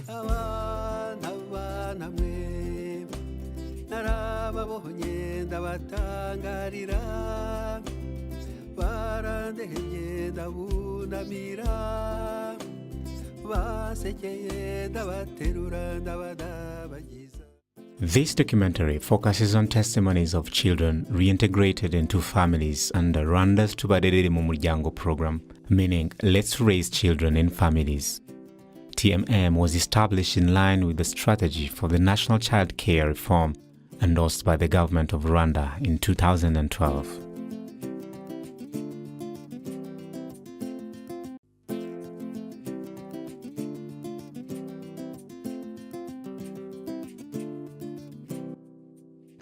abana mwe narababonye ndabatangarira barandeheye ndabunamira basekeye ndabaterura ndabadabagiza. This documentary focuses on testimonies of children reintegrated into families under Rwanda's Tubarerere Muryango program, meaning Let's Raise Children in Families. TMM was established in line with the strategy for the national child care reform endorsed by the government of Rwanda in 2012.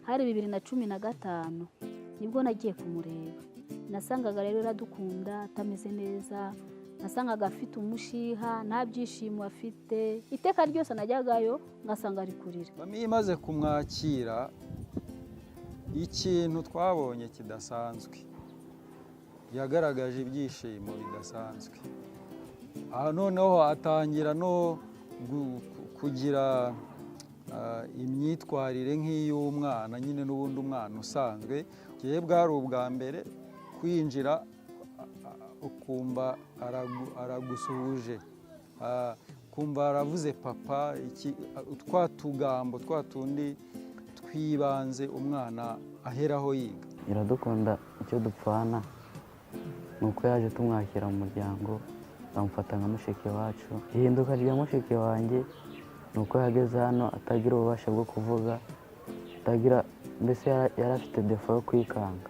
Hari 2015 nibwo nagiye kumureba, nasangaga rero radukunda atameze neza, nasangaga afite umushiha nta byishimo afite, iteka ryose najyagayo ngasanga ari kurira. Imaze kumwakira ikintu twabonye kidasanzwe, yagaragaje ibyishimo bidasanzwe. Noneho atangira no kugira imyitwarire nk'iy'umwana, nyine n'ubundi umwana usanzwe. Gihe bwari ubwa mbere kwinjira ukumva aragusuhuje, kumva aravuze papa, twa tugambo twa tundi twibanze umwana aheraho yiga. Iradukunda icyo dupfana nuko yaje tumwakira mu muryango, bamufata nka mushiki wacu. Ihinduka rya mushiki wanjye nuko yageze hano atagira ububasha bwo kuvuga, atagira, mbese yari afite defo yo kwikanga.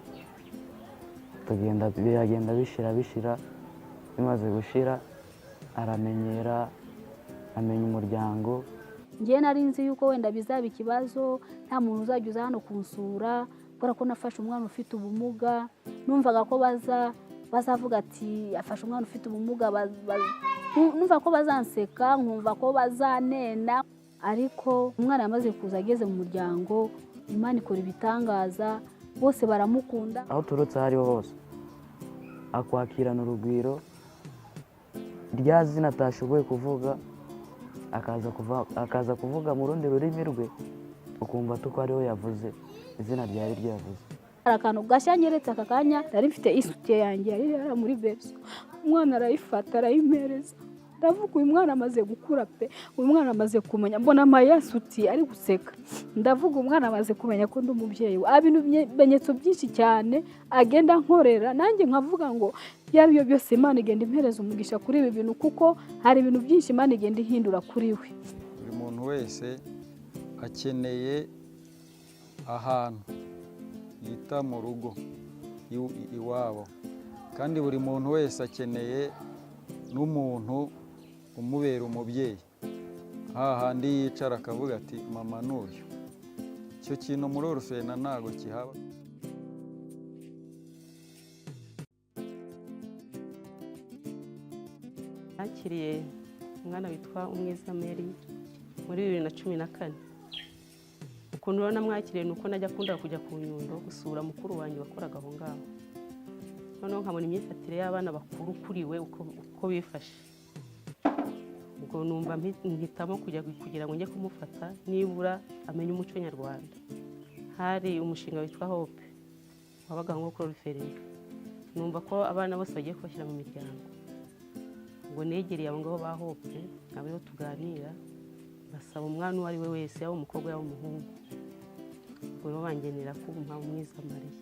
Biragenda bishira, bimaze gushira aramenyera, amenya umuryango. Ngiye nari nzi yuko wenda bizaba ikibazo, nta muntu uzajya hano kunsura kubera ko nafashe umwana ufite ubumuga. Numvaga ko bazavuga ati afashe umwana ufite ubumuga, numva ko bazanseka, nkumva ko bazanena. Ariko umwana yamaze kuza ageze mu muryango, Imana ikora ibitangaza, bose baramukunda. Aho turutse hariho hose akwakirana urugwiro, rya zina atashoboye kuvuga akaza kuvuga mu rundi rurimi rwe, ukumva ko ariho yavuze izina ryari ryavuze. Akantu gashanyeretse aka kanya nari mfite isutiye yanjye yari muri berso, umwana arayifata arayimereza. Ndavuga uyu mwana amaze gukura pe, uyu mwana amaze kumenya, mbona amayasuti ari guseka. Ndavuga umwana amaze kumenya ko ndi umubyeyi we. Abintu bimenyetso byinshi cyane agenda nkorera, nanjye nkavuga ngo yabyo byose Imana igenda impereza umugisha kuri ibi bintu, kuko hari ibintu byinshi Imana igenda ihindura kuri we. Buri muntu wese akeneye ahantu yita mu rugo iwabo, kandi buri muntu wese akeneye n'umuntu umubera umubyeyi, hahandi yicara akavuga ati mama n'uyu. Icyo kintu muri orufena ntago kihaba. Nakiriye umwana witwa Umwiza Mary muri 2014. Ukuntu rero namwakiriye nuko najya akunda kujya ku Nyundo gusura mukuru wanjye wakoraga aho ngaho. Noneho nkabona imyifatire y'abana bakuru kuri we uko bifashe. Ubwo numva mpitamo kugira ngo njye kumufata nibura amenye umuco nyarwanda. Hari umushinga witwa Hope wabaga nko kuri reference. Numva ko abana bose bagiye kubashyira mu miryango. Ubwo negereye abo ngabo ba Hope, abo tuganira, basaba umwana uwo ari we wese, yaba umukobwa yaba umuhungu, ngo bangenera kumpa Umwiza Mariya.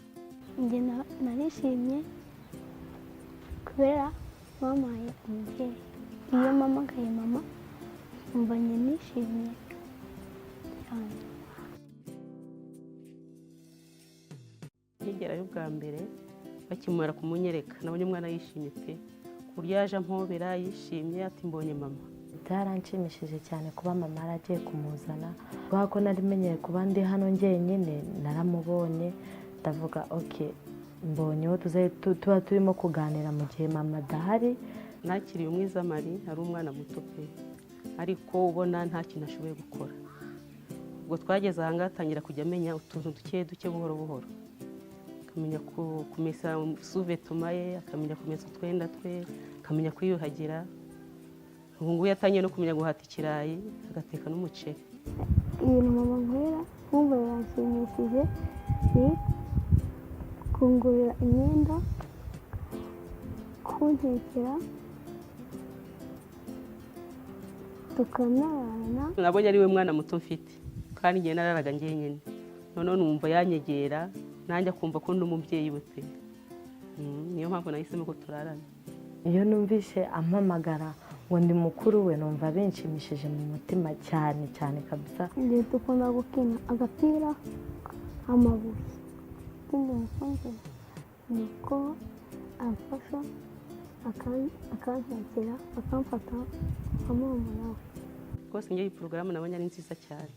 Njye narishimye kubera mama umubyeyi. Iyo mpamagaye mama umva njye nishimye cyane. Nkigerayo bwa mbere bakimara kumunyereka, nabonye umwana yishimye pe, ku buryo yaje ampobera yishimye ati mbonye mama. Byaranshimishije cyane kuba mama aragiye kumuzana, kubera ko narimenyeye kuba ndi hano njyenyine. Naramubonye ndavuga okay, mbonyeho tuba turimo kuganira mu gihe mama adahari. Nakiriye Umwiza Mari, ari umwana muto pe, ariko ubona nta kintu ashoboye gukora. Ubwo twageze ahanga atangira kujya amenya utuntu duke buhoro buhoro, akamenya kumesa suvetuma ye, akamenya kumesa utwenda twe, akamenya kwiyuhagira. ubu ngubu yatangiye no kumenya guhata ikirayi agateka n'umuceri. Ibintu mama nkorera nkumva biranshimishije ni kungurira imyenda, kuntekera, tukanarana. Nabonye ari we mwana muto mfite kandi ngiye nararaga njyenyine, noneho numva yanyegera nanjye akumva ko ndi umubyeyi we pe. Niyo mpamvu nahisemo ko turarana. Iyo numvise ampamagara ngo ndi mukuru we numva binshimishije mu mutima cyane cyane kabisa. Ngiye dukunda gukina agapira, amabuye. Ikindi mukunze ni uko amfasha akantekera, akamfata nkamurumuna we. Rwose ngewe iyi porogaramu nabonye ari nziza cyane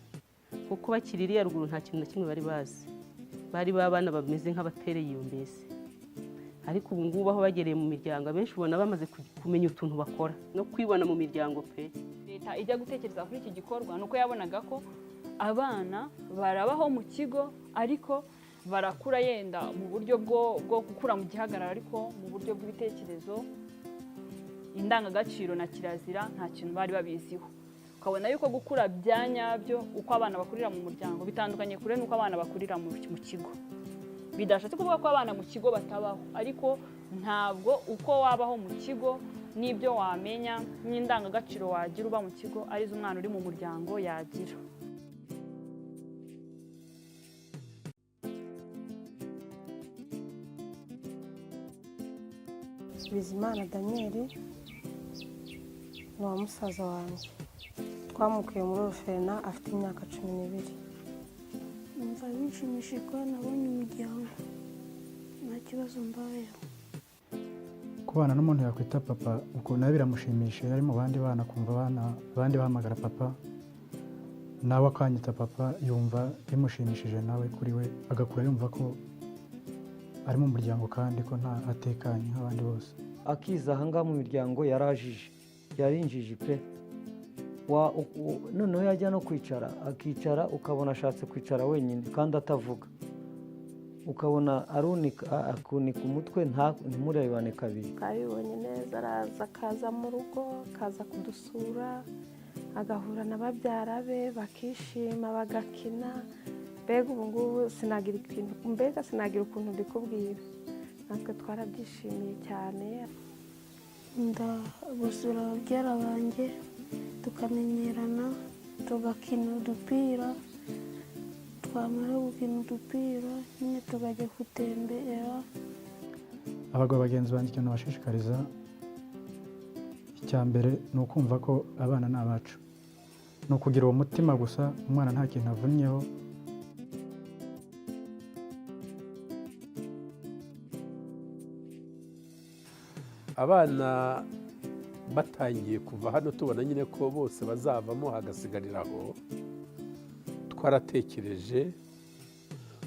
kuko bakiri iriya ruguru nta kintu na kimwe bari bazi, bari babana bameze nk'abatereye iyo mbese. Ariko ubu ngubu aho bagereye mu miryango abenshi ubona bamaze kumenya utuntu bakora no kwibona mu miryango pe. Leta ijya gutekereza kuri iki gikorwa nuko yabonaga ko abana barabaho mu kigo ariko barakura yenda mu buryo bwo gukura mu gihagararo, ariko mu buryo bw'ibitekerezo, indangagaciro na kirazira nta kintu bari babiziho. Ukabona yuko gukura bya nyabyo uko abana bakurira mu muryango bitandukanye kure nuko abana bakurira mu kigo. Bidashatse kuvuga ko abana mu kigo batabaho, ariko ntabwo uko wabaho mu kigo n'ibyo wamenya n'indangagaciro wagira uba mu kigo arizo umwana uri mu muryango yagira. Bizimana Daniel ni wa musaza wanjye, twamukuye muri orphelinat afite imyaka 12. Numva bishimishije ko nabonye umuryango, nta kibazo mbayeho. Kubana n'umuntu yakwita papa uko nawe biramushimisha, yari mu bandi bana kumva abandi bahamagara papa, nawe akanyita papa yumva bimushimishije, nawe kuri we agakura yumva ko ari mu muryango kandi ko nta atekanye nk'abandi bose. Akiza ahangaha mu miryango yarinjije pe. Noneho yajya no kwicara akicara ukabona ashatse kwicara wenyine kandi atavuga, ukabona akunika umutwe ntimurebane kabiri. Twabibonye neza, araza akaza mu rugo akaza kudusura, agahura na babyara be bakishima bagakina. Mbega ubu ngubu sinagira ukuntu mbikubwira, natwe twarabyishimiye cyane. Ndabusura babyara banjye tukamenyerana, tugakina udupira, twamara gukina udupira nyine tukajya gutembera. Abagabo bagenzi banjye ikintu bashishikariza icya mbere ni ukumva ko abana ni abacu, ni ukugira uwo mutima gusa, umwana nta kintu avunnyeho. Abana batangiye kuva hano tubona nyine ko bose bazavamo hagasigariraho, twaratekereje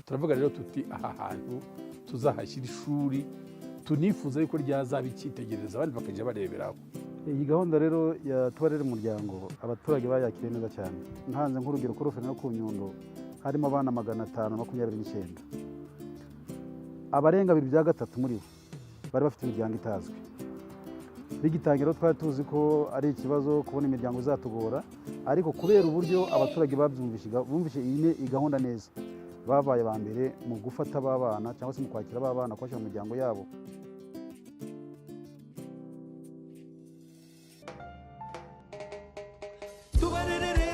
turavuga rero tuti aha hantu tuzahashyira ishuri, tunifuza yuko ryazaba icyitegererezo abandi bakajya bareberaho. Iyi gahunda rero ya Tubarerere umuryango abaturage bayakiriye neza cyane. Ntanze nk'urugero kuri orphelinat no ku Nyundo harimo abana 529, abarenga 2/3 muri bo bari bafite imiryango itazwi. Bigitangira twari tuzi ko ari ikibazo kubona imiryango izatugora, ariko kubera uburyo abaturage bumvise iyi gahunda neza, babaye ba mbere mu gufata abana cyangwa se mu kwakira abana kubashyira mu miryango yabo. Tubarerere